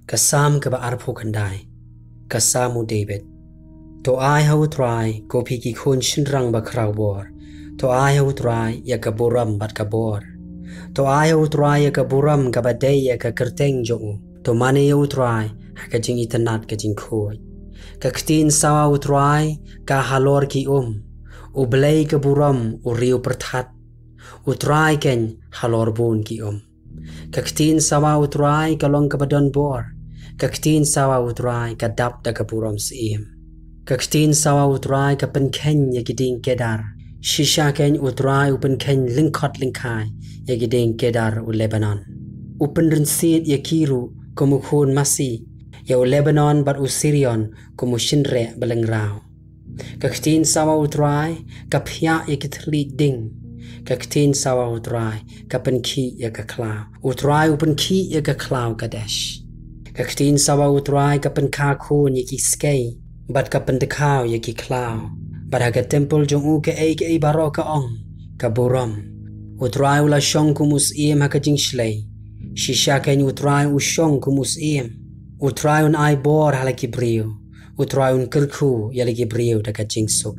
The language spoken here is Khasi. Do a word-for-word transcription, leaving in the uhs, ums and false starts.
Ka Salm kaba arphew khyndai. Ka Salm u David. To ai ha u Trai, ko phi ki khun shynrang bakhraw bor. To ai ha u Trai ïa ka burom bad ka bor. To ai ha u Trai ïa ka burom kaba dei ïa ka kyrteng jong u. To mane ïa u Trai ha ka jingitynnad ka jingkhuid. Ka ktien sawa u Trai ka halor ki um. U Blei ka burom u riewpyrthat. U Trai keiñ halor bun ki um. Ka ktien sawa u Trai ka long kaba don bor. Ka ktien sawa u Trai ka dap da ka burom syiem. Ka ktien sawa u Trai ka pynkheiñ ïa ki dieng kedar. Shisha keiñ u Trai u pynkheiñ lyngkhot lyngkhai ïa ki dieng kedar u Lebanon. U pynrynsied ïa ki ruh kum u khun masi, ïa u Lebanon bad u Sirion kum u shynreh ba lyngraw. Ka ktien sawa u Trai ka phiah ïa ki thylliej ding. Ka ktien sawa u Trai ka pynkhih ïa ka khlaw. U Trai u pynkhih ïa ka khlaw Kadesh. Ka ktien sawa u Trai ka pynkha khun ïa ki skei bad ka pyndkhaw ïa ki khlaw. Bad ha ka templ jong u kaei kaei baroh ka ong ka burom. U Trai u la shong kum u syiem ha ka jingshlei. Shisha keiñ u Trai u shong kum u syiem. U Trai un ai bor ha la ki briew. U Trai un kyrkhu ïa la ki briew da ka jingsuk.